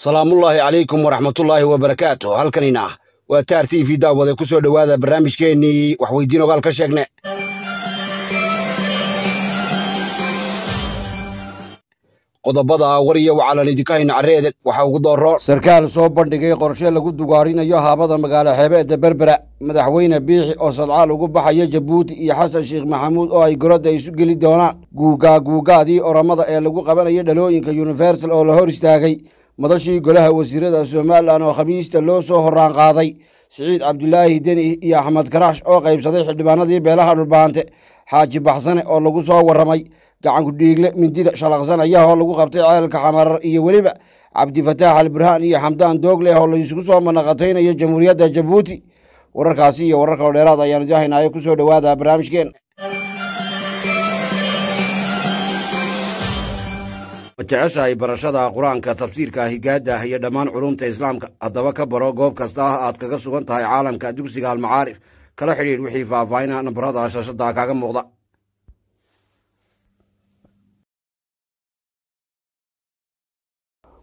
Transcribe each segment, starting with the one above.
Salaamullaahi calaykum waraxmatullaahi wabarakaatu. Halkanina waa Taar TV, daawade ku soo dhowaada barnaamijkeennii waxweydiin ogaal ka sheegne. Qodobada war iyo wacalan idinka hayna carre edeg waxaa ugu dooro: sarkaal soo bandhigay qorshe lagu dugaarinayo haabada magaalo xeebeedda Berbera, madaxweyne Biixi oo sadcaal ugu baxaya Jabuuti, iyo Xasan Sheekh Maxamuud oo ay gorodda isu geli doonaan. Guugaa guugaadii Oramada ee lagu qabanaya dhalooyinka Universal oo la hor istaagay, madashii golaha wasiirada Somalilan oo Khamiista loo soo horraan qaaday, Siciid Cabdulaahi Deni iyo Axmed Karaash oo qaybsaday xildhibaanadii beelaha Dhulbaante, Xaaji Baxsane oo lagu soo warramay gacanku dhiigle mindida shalaqsanaya oo lagu qabtay ceelka Xamarar, iyo weliba Cabdifataax Alburhaan iyo Xamdaan Doogleh oo laysugu soo manaqataynayo Jamhuuriyadda Jabuuti. Wararkaasi iyo wararka oo dheeraad ayaanu idin haynaayo, ku soo dhowaada barnaamijkeen. Ma jeceshahay barashada Qur-aanka, tafsiirka, higaada iyo dhammaan culumta Islaamka? Haddaba ka baro goob kasta ah aad kaga sugan tahay caalamka dugsiga Almacaarif. Kala xidhiidh wixii faahfaahina nambarada shashada kaaga muuqda.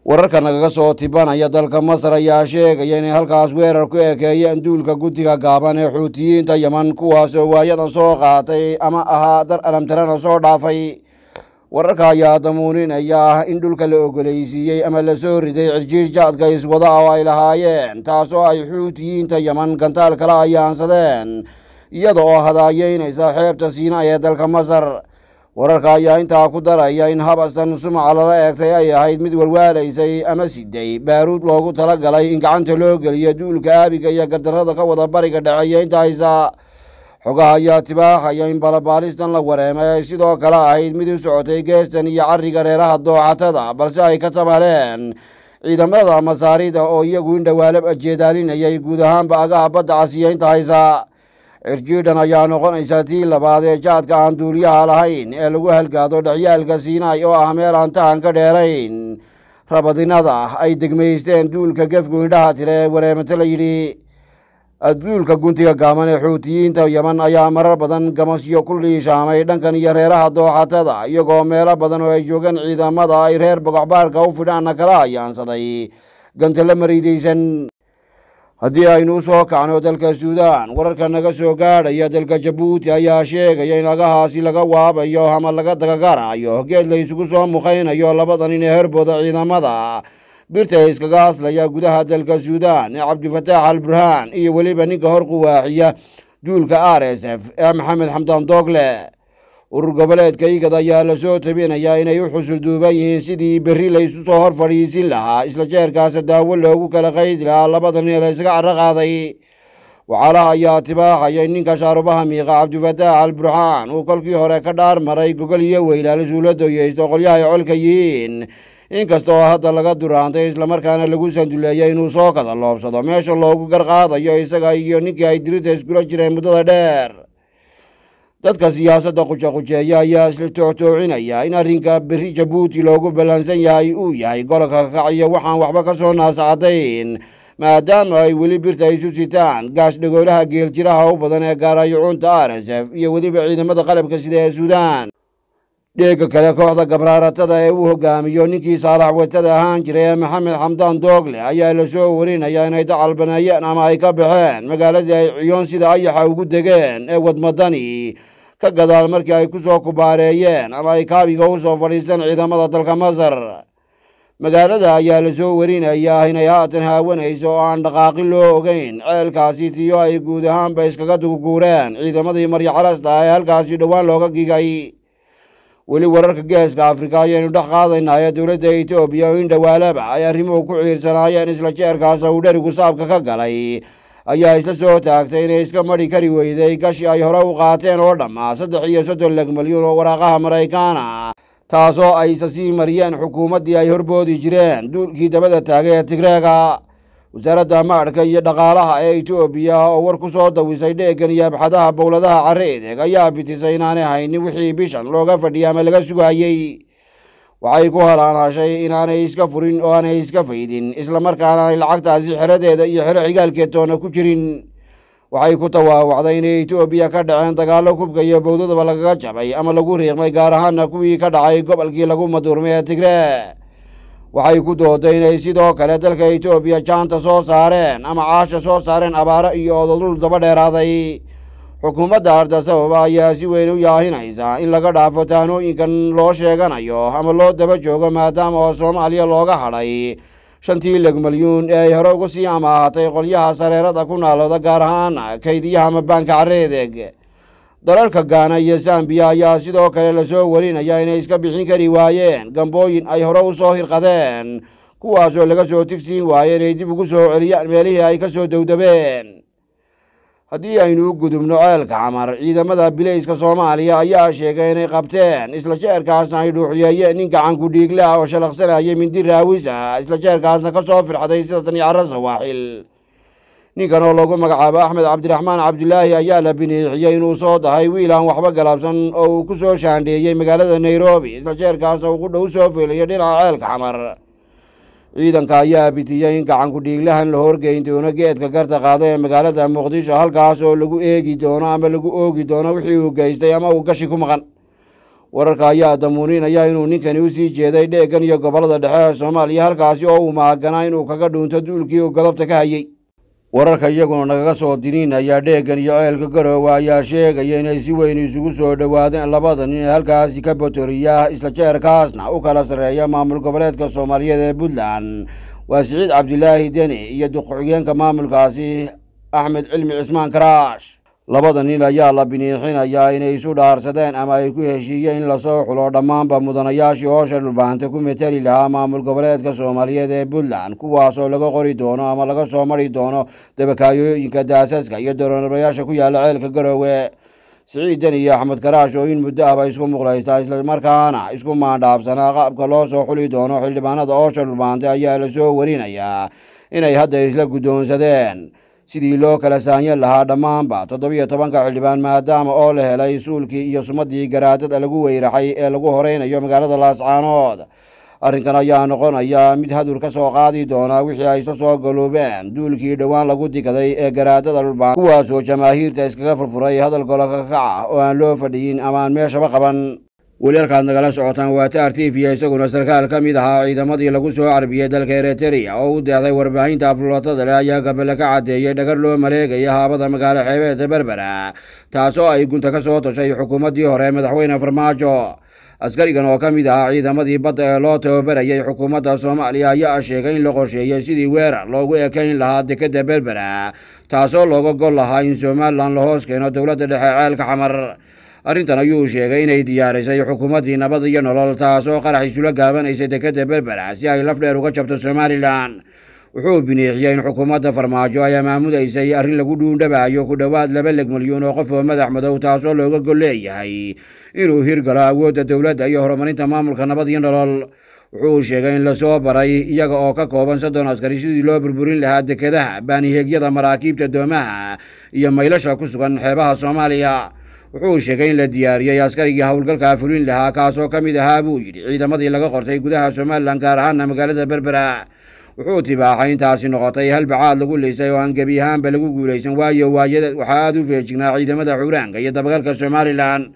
Wararka nagaga soo tibanaya dalka Masar ayaa sheegaya inay halkaas weerar ku ekeeyeen duulka guddiga gaaban ee Xuutiyiinta Yeman, kuwaasoo waayadan soo qaatay ama ahaa dar alamtarana soo dhaafay. Wararka ayaa damuuninaya in dhulka la ogolaysiiyey ama lasoo riday cirjiir jaadka iswada oo ay lahaayeen, taasoo ay Xuutiyiinta Yeman gantaal kala ayaansadeen iyada oo hadaayeynaysa xeebta Siina ee dalka Masar. Wararka ayaa intaa ku daraya in habastan sumaca lala eegtay ay ahayd mid walwaalaysay ama siday baaruud loogu talagalay in gacanta loo geliyo duulka aabiga iyo gardarrada ka wada bariga dhexeeya. Inta haysa xogaha ayaa tibaaxaya in balabaalistan la wareemay ay sidoo kale ahayd mid u socotay geestan iyo carriga reeraha dooxatada, balse ay ka tabaleen ciidamada Masaarida oo iyagu in dhawaalab ajeedaalinayay guud ahaanba agaha badda casiya. Inta haysa cirjiidhan ayaa noqonaysa tii labaad ee jaadka aan duuliyaha lahayn ee lagu halgaado dhexyaalka Siinaay, oo ah meel aan tahan ka dheerayn rabadinada ay degmaysteen duulka gefku indhaha tire ee wareemato la yidhi. Duulka guntiga gaaban ee Xuutiyiinta Yeman ayaa marar badan gamasyo ku liishaamay dhankan iyo reeraha dooxatada, iyagoo meelo badan oo ay joogaan ciidamada ay reer bogoxbaarka u fidhaanna kala ayaansaday gantalo mariidaysan. Haddii aynu u soo kacno dalka Suudaan, wararka naga soo gaadhaya dalka Jabuuti ayaa sheegaya in agahaasi laga waabayo ama laga dagagarayo geed la isugu soo muqaynayo labada nin ee herbooda ciidamada birta iskaga aslaya gudaha dalka Suudaan ee Cabdifataax Alburhaan iyo weliba ninka hor quwaaxiya duulka RSF ee Maxamed Xamdaan Doogle. Urur goboleedka Igad ayaa lasoo tabinayaa inay u xusul duuban yihiin sidii berri laysu soo hor fadhiisin lahaa, isla jeerkaasa daawo loogu kala qaydi lahaa labada nin ee la ysaga carro qaaday. Waxaalaha ayaa tibaaxaya in ninka shaarubaha miiqa Cabdifataax Alburxaan uu kolkii hore ka dhaar maray gogol iyo weylaal isuula doyeysto qolyahay colka yihiin, inkasta oo hadda laga duraantay islamarkaana lagu sanduleeyay inuu soo kada loobsado meesha loogu garqaadayo isaga iyo ninkii ay dirinta iskula jireen muddada dheer. Dadka siyaasadda qujaqujeeya ayaa isla tooctoocinaya in arrinka berri Jabuuti loogu ballansan yahay uu yahay gololka kakaciyo waxaan waxba ka soo naasacadayn, maadaama ay weli birta isu sitaan gaas dhagoolaha geeljiraha u badan ee gaarayucuunta RSF iyo weliba ciidamada qalabka sida ee Suudaan. Dheega kale, kooxda gabraaratada ee uu hogaamiyo ninkii saalax watada ahaan jiray ee Maxamed Xamdaan Doogle ayaa lasoo warinaya inay dacal baneeyeen ama ay ka baxeen magaaladii ay ciyoon sida ayaxa ugu degeen ee Wadmadani, ka gadaal markii ay ku soo kubaareeyeen ama ay kaabiga u soo fadhiisteen ciidamada dalka Masar. Magaalada ayaa lasoo warinayaa inay haatan haawanayso oo aan dhaqaaqi loo ogeyn ceelkaasi, tiyo ay guud ahaanba iskaga duguguureen ciidamadii maryacalasta ee halkaasi dhowaan looga gigay. Weli wararka geeska Afrika ayaynu dhex qaadaynaa ee dowladda Etoobiya oo in dhowaalaba ay arrimuhu ku ciirsanaayeen, isla jeerkaas uu dherigu saabka ka galay, ayaa isla soo taagtay inay iska madhi kari weyday gashi ay hore u qaateen oo dhammaa 33 lag malyuun oo waraaqaha Maraykaana, taasoo aysa sii mariyeen xukuumaddii ay horboodi jireen duulkii dabada taagay ee Tigreega. Wasaaradda maadhka iyo dhaqaalaha ee Etoobiya oo war ku soo dawisay dheegan iyo abxadaha bowladaha carre edeg ayaa bitisay inaanay haynin wixii bishan looga fadhiyay ama laga sugayey. Waxay ku halaanashay inaanay iska furin oo aanay iska faydin, islamarkaana aanay lacagtaasi xeradeeda iyo xero xigaalkeed toona ku jirin. Waxay ku tawaawacday inay Etoobiya ka dhaceen dagaallo kubka iyo bowdadaba lagaga jabay ama lagu riiqmay, gaar ahaana kuwii ka dhacay gobolkii lagu maduurmay ee Tigree. Waxay ku dooday inay sidoo kale dalka Itoobiya jaanta soo saareen ama caasha soo saareen abaaro iyo ododul daba dheeraaday. Xukuumadda Addis Ababa ayaa si weyn u yaahinaysa in laga dhaafo taanooyinkan loo sheeganayo ama loo daba joogo, maadaama oo Soomaaliya looga hadhay 5-tii leg malyuun ee ay hore uga sii amaahatay qolyaha sareerada ku naalooda, gaar ahaan kaydiyaha ama baanka Careedeg. Dalalka Gaana iyo Zambiya ayaa sidoo kale lasoo warinaya inay iska bixin kari waayeen gambooyin ay hore u soo hirqadeen, kuwaasoo laga soo tigsiin waaye inay dib ugu soo celiyaan meelihii ay ka soo dowdabeen. Haddii aynu u gudubno ceelka Xamar, ciidamada bilayska Soomaaliya ayaa sheegay inay qabteen isla jeerkaasna ay dhuuxiyeeyeen nin gacanku dhiigle ah oo shalaqsanayay mindi raawis ah, isla jeerkaasna ka soo firxday sida tan iyo carro sawaaxil. Ninkan oo lagu magacaabo Axmed Cabdiraxmaan Cabdulaahi ayaa la biniixiyey inuu soo dahay wiil aan waxba galabsan oo uu ku soo shaandheeyey magaalada Nairobi, isla jeerkaasna uu qudha u soo feelayo dhinaca ceelka Xamar. Ciidanka ayaa bitiyey in gacanku dhiiglahan la horgeyn doono geedka garta qaada ee magaalada Muqdisho, halkaas oo lagu eegi doono ama lagu oogi doono wixii uu geystay ama uu gashi ku maqan. Wararka ayaa damuuninaya inuu ninkani usii jeeday dheegan iyo gobollada dhexe ee Soomaaliya, halkaasi oo uu maaganaa inuu kaga dhuunto duulkii uu godobta ka hayey. Wararka iyaguna nagaga soo dininaya dheegan iyo ceelka Garoowe ayaa sheegaya inay si weyn isugu soo dhowaadeen labada nin ee halkaasi ka botoriya, isla jeerkaasna u kala sarreeya maamul goboleedka Soomaaliyeed ee Puntland, waa Siciid Cabdilaahi Deni iyo duq-xigeenka maamulkaasi Axmed Cilmi Cismaan Karaash. Labada nin ayaa la biniixinayaa inay isu dhaarsadeen ama ay ku heshiiyeen in lasoo xulo dhammaanba mudanayaashii hoosha Dhulbaante ku meteli lahaa maamul goboleedka Soomaaliyeed ee Puntland, kuwaasoo laga qori doono ama laga soo mari doono dabakaayooyinka, daasaska iyo daroonolayaasha ku yaalla ceelka Garoowe. Siciid Deni iyo Axmed Karaash oo in muddo ahba isku muqlaystaa islamarkaana isku maandhaafsanaa qaabka loo soo xuli doono xildhibaanada oosha Dhulbaante ayaa lasoo warinayaa inay hadda isla guddoonsadeen sidii loo kala saanyan lahaa dhammaanba 17-ka xildhibaan, maadaama oo la helay suulkii iyo sumadii garaadada lagu weyraxay ee lagu horeynayo magaalada Laascaanood. Arrinkan ayaa noqonaya mid hadur ka soo qaadi doona wixii ay isla soo galoobeen duulkii dhowaan lagu digaday ee garaadada Dhulbaan, kuwaasoo jamaahiirta iskaga furfuray hadal golokakaca oo aan loo fadhiyin ama aan meeshaba qaban. Weli halkaad nagala socotaan waa Taar T V. Isaguna sarkaal ka mid ahaa ciidamadii lagu soo carbiyey dalka Eritrea oo u deeqday warbaahinta aflulatada leh ayaa gabale ka caddeeyey dhagar loo maleegaya haabada magaalo xeebeedda Berbera, taasoo ay gunta ka soo tashay xukuumaddii hore madaxweyne Farmaajo. Askarigan oo ka mid ahaa ciidamadii badda ee loo tababarayay xukuumadda Soomaaliya ayaa sheegay in la qorsheeyey sidii weerar loogu ekayn lahaa dekedda Berbera, taasoo looga gol lahaa in Somalilan la hoos keeno dowladda dhexe ceelka Xamar. Arrintan ayuu sheegay inay diyaarisay xukuumaddii Nabad iyo Nolol, taasoo qarax isula gaabanaysay dekedda Berbera si ay laf dheer uga jabto Somalilan. Wuxuu biniixiyey in xukuumadda Farmaajo ay amaamudaysay arrin lagu dhuundhabaayo ku dhowaad 2 leg malyuun oo qof oo madax madow, taasoo looga gol leeyahay inuu hirgalo awoodda dowladda iyo horumarinta maamulka Nabad iyo Nolol. Wuxuu sheegay in lasoo baray iyaga oo ka kooban 30 askari sidii loo burburin lahaa dekedaha, baaniheegyada, maraakiibta, doomaha iyo maylasha ku sugan xeebaha Soomaaliya. Wuxuu sheegay in la diyaariyey askarigii howlgalkaa fulin lahaa, kaasoo ka mid ahaa buu yidhi ciidamadii laga qortay gudaha Somalilan, gaar ahaana magaalada Berbera. Wuxuu tibaaxay intaasi noqotay halbacaad lagu liisay oo aan gebi ahaanba lagu guulaysan, waayo waayada waxaa aada u feejignaa ciidamada xuuraanka iyo dabagalka Somalilan.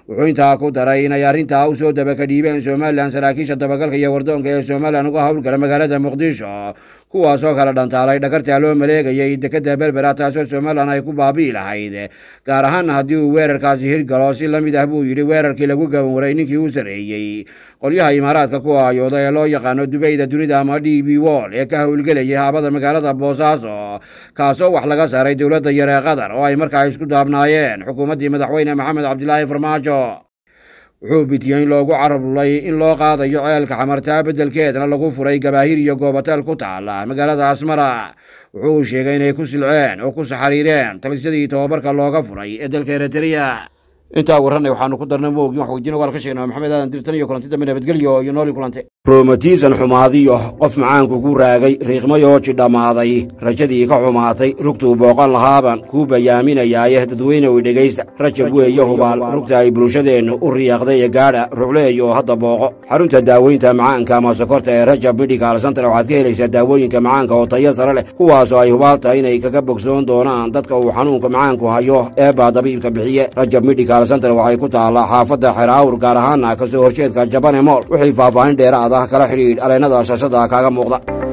Wuxuu intaa ku daray inay arrintaa usoo dabaka dhiibeen Somalilan saraakiisha dabagalka iyo wardoonka ee Somalilan uga howlgala magaalada Muqdisho, kuwaasoo kala dhantaalay dhagartaa loo maleegayay dekedda Berbera, taasoo Somalilan ay ku baabi'i lahayd, gaar ahaana haddii uu weerarkaasi hirgalo si la mid ah buu yidhi weerarkii lagu gabanwaray ninkii u sarreeyey qolyaha Imaaraadka ku aayooda ee loo yaqaano Dubayda dunida ama D B Wall ee ka howlgelayay haabada magaalada Boosaaso, kaasoo wax laga saaray dowladda yar ee Qatar oo ay markaa isku daabnaayeen xukuumaddii madaxweyne Maxamed Cabdilaahi Farmaajo. Wuxuu bitiyey in loogu carablay in loo qaadayo ceelka Xamartaa, beddelkeedna lagu furay gabaahir iyo goobataal ku taala magaalada Asmara. Wuxuu sheegay inay ku silceen oo ku saxariireen talisyadii tobabarka looga furay ee dalka Eritrea. Intaa warranay waxaanu ku darnay moogin wax weydiin ogaal ka sheegnaa Maxamed Aadan Dirtan iyo kulanti dambe, nabadgelyo iyo nooli kulante. Roomatiisan xumaadiyo qof macaanku ku raagay riiqmayoo jidhammaaday rajadii ka xumaatay rugtuu booqan lahaaban kuu bayaaminayaaye dadweyne way dhegaysta. Rajab weeye hubaal rugta ay bulshadeennu u riyaaqday ee gaadha rucleeyo hadda booqo xarunta daaweynta macaanka ama sokorta ee Rajab Medical Center. Waxaad ka helaysaa daawooyinka macaanka oo tayo sare leh, kuwaasoo ay hubaal tahay inay kaga bogsoon doonaan dadka uu xanuunka macaanku hayo. Eebaa dabiibka bixiye. Rajab Medical Medical Center waxay ku taallaa xaafadda Xeraawr, gaar ahaana kasoo horjeedka Jabane Mool. Wixii faahfaahin dheeraad ah kala xidhiidh aleennada shashada kaaga muuqda.